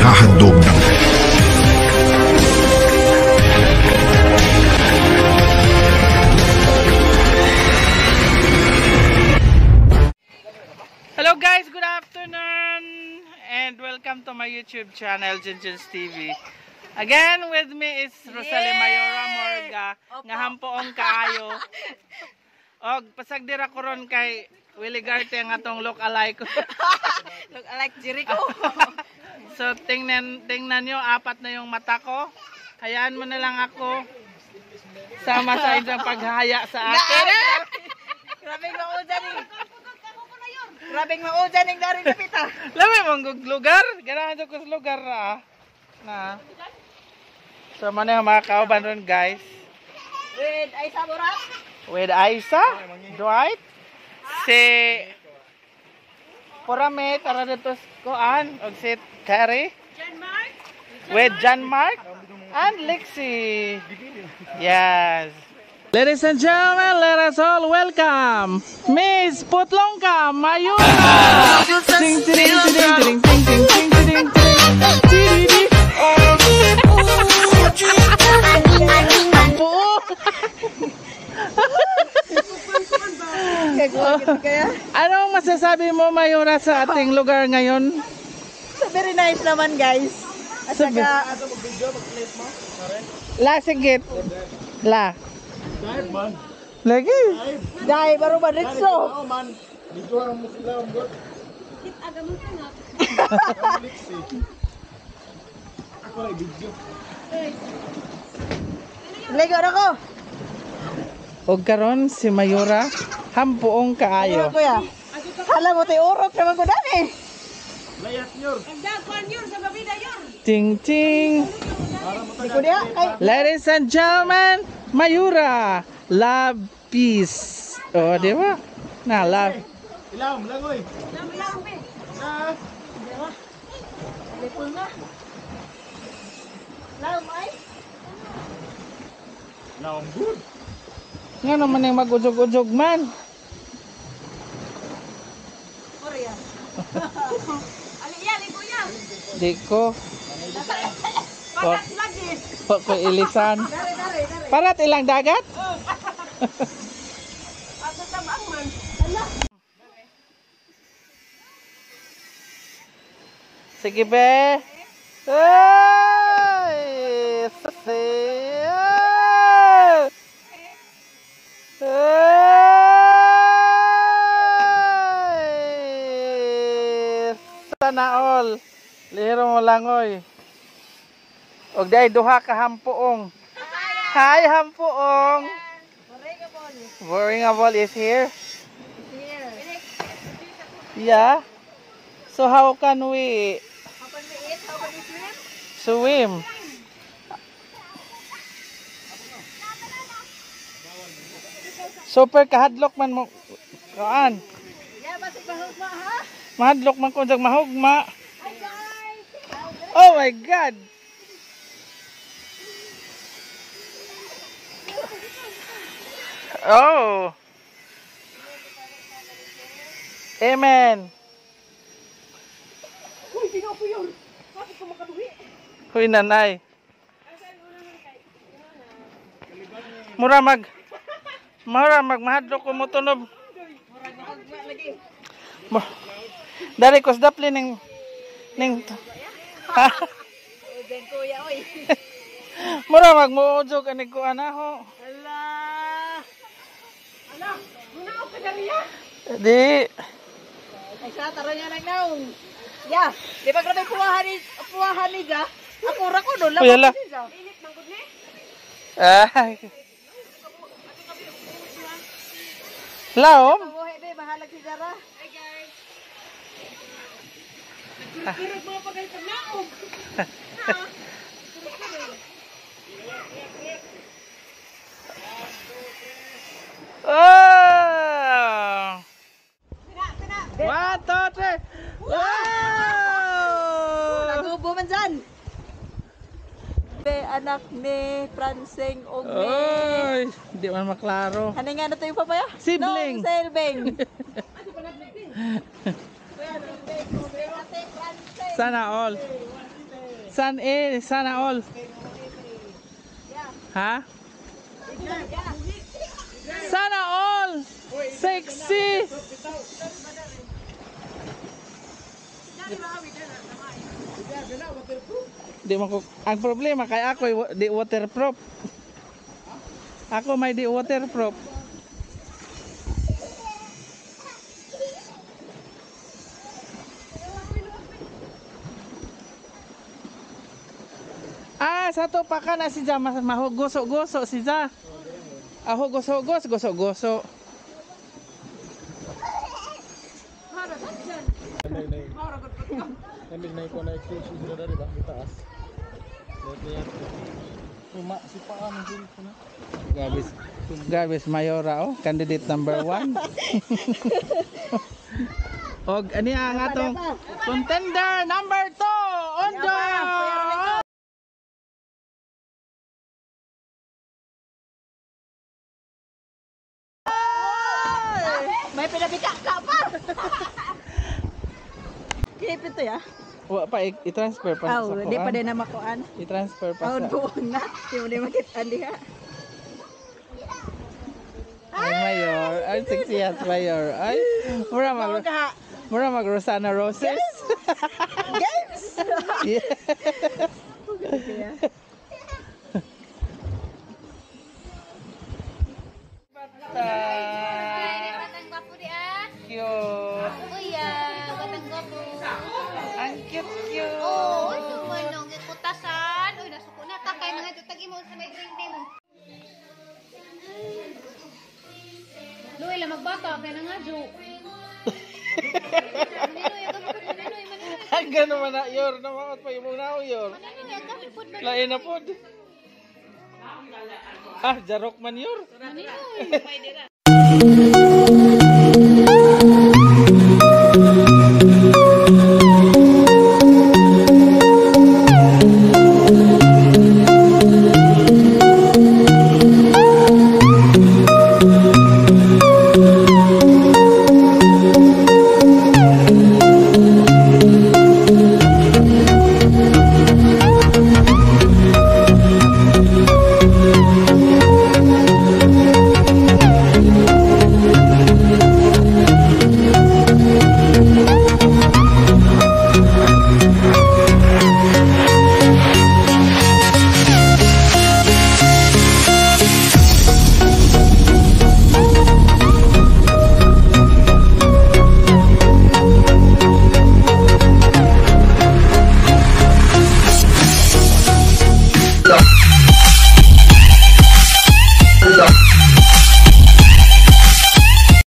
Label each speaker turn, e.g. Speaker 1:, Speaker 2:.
Speaker 1: Inihahandog ng
Speaker 2: Hello guys, good afternoon and welcome to my YouTube channel, Junjun's TV. Again, with me is Rosalie Mayora Morga, nga hampoong kaayo. Og pasagdira ko ron kay Willie Garte ang atong look alike.
Speaker 3: Look alike Jericho.
Speaker 2: So tingnan tingnan nyo, apat na yung mata ko. Hayaan mo na lang ako sama sa inyong paghaya sa akin.
Speaker 3: Grabeng maudan ni. Grabeng maudan ning dari kapita.
Speaker 2: Lami mong lugar, ganahan jud ko sa lugar ra. Na. So man yung mga kauban ron guys.
Speaker 3: With Aisa Borak.
Speaker 2: With Aisa, Dwight, si Purame, tara dito sa kuan, og si Terry. With John Mark and Lexi. Yes. Ladies and gentlemen, let us all welcome Miss Putlongka Mayura. Ting ting ting ting ting ting ting ting ting ting. Ampo.
Speaker 3: Kaya
Speaker 2: Anong masasabi mo, Mayura, sa ating lugar ngayon?
Speaker 3: So very nice naman, guys. At
Speaker 2: So
Speaker 3: saka
Speaker 2: La, sige. La. Lagi.
Speaker 3: Dai baru ba ritso. Lego na ko.
Speaker 2: Og karon si Mayura hampuong kaayo.
Speaker 3: Ano kuya? Hala mo tay urok naman ko dani.
Speaker 2: Ting ting.
Speaker 3: Di ko diha kay
Speaker 2: Ladies and gentlemen, Mayura, love peace. Oh, di ba? Na love.
Speaker 4: Ilam, langoy.
Speaker 3: Lipol na. Laom ay.
Speaker 4: Laom good.
Speaker 2: Nga naman yung mag-ujog-ujog man.
Speaker 3: Korea.
Speaker 2: Di ko. Wa ko ilisan.
Speaker 3: Dare dare dare.
Speaker 2: Parat ilang dagat? Sige be. Ay! Ay! Ay! Sana all. Lihiro mo lang oy. Og day duha ka hampuong. Hi hampuong. Boringable is here. Yeah. So how can we
Speaker 3: How can we eat? How can we swim?
Speaker 2: Swim? Super kahadlok man mo kaan.
Speaker 3: Yeah, basig mahugma ha.
Speaker 2: Mahadlok man ko jag mahugma.
Speaker 3: Hi guys.
Speaker 2: Oh my God. Oh. Amen.
Speaker 3: Uy, di ko yun. Bakit ko makaduhi?
Speaker 2: Huy nanay. Mura mag mahadlok ko mo tunob.
Speaker 3: Murag mahugma lagi.
Speaker 2: Dari kos dapli ning ning ha?
Speaker 3: Udan kuya oy.
Speaker 2: Mura mag muujog ani ko ana ho.
Speaker 3: Ala. Ala, muna ka dali ya.
Speaker 2: Di
Speaker 3: Ay sa tara niya nang naong. Ya, di ba grabe puwahan ni ja? Ako ra ko no
Speaker 2: Uy, ala.
Speaker 3: ni ja.
Speaker 2: Ay. Laom.
Speaker 3: Pabuhi be, bahalag si Jara. Hi guys.
Speaker 2: Oh! One, two, three. Wow!
Speaker 3: Nagubo man dyan. Be, anak ni Francing og ni
Speaker 2: Oy, di man maklaro.
Speaker 3: Ano nga na to yung papaya?
Speaker 2: Sibling.
Speaker 3: No, selbing.
Speaker 2: Sana all. Sana all. Ha? Sana all. Sexy. Di man ko, ang problema kay ako di waterproof. Ako may di waterproof. Ah, sa to pa ka na si Ja, mahugoso-goso si Ja. Aho goso-gos, goso-goso. Gabis Mayora oh, candidate number 1. Og ani ang atong contender number 2, Ondo.
Speaker 3: May pinabika ka pa. Kinipit to ya?
Speaker 2: Wa pa i-transfer pa
Speaker 3: Aw,
Speaker 2: sa
Speaker 3: di pa
Speaker 2: kuan.
Speaker 3: din na makuan.
Speaker 2: I-transfer pa
Speaker 3: Aw,
Speaker 2: sa.
Speaker 3: buong na. Di mo din makitaan diha.
Speaker 2: Ay, Mayor. Ay, sexy as Mayor. Ay, mura mag
Speaker 3: Ka.
Speaker 2: mura mag Rosana Roses.
Speaker 3: Games.
Speaker 2: Yeah.
Speaker 1: Batang gwapo di ah.
Speaker 2: Cute.
Speaker 1: Uy, ah, batang gwapo.
Speaker 2: Ang cute cute.
Speaker 1: Oo, oh, sumanong gikutasan. Uy, nasuko na ta kay mga jutag imo sa may drink nimo. Luy la magbata kay nga jo. Maninoy, agam pud, maninoy, maninoy.
Speaker 2: Ang gano'n man na, Yor. Namaot pa imong nao, Yor.
Speaker 1: Maninoy, agam pud, maninoy.
Speaker 2: Lain na pod. Ah, jarok man, Yor.
Speaker 1: Maninoy.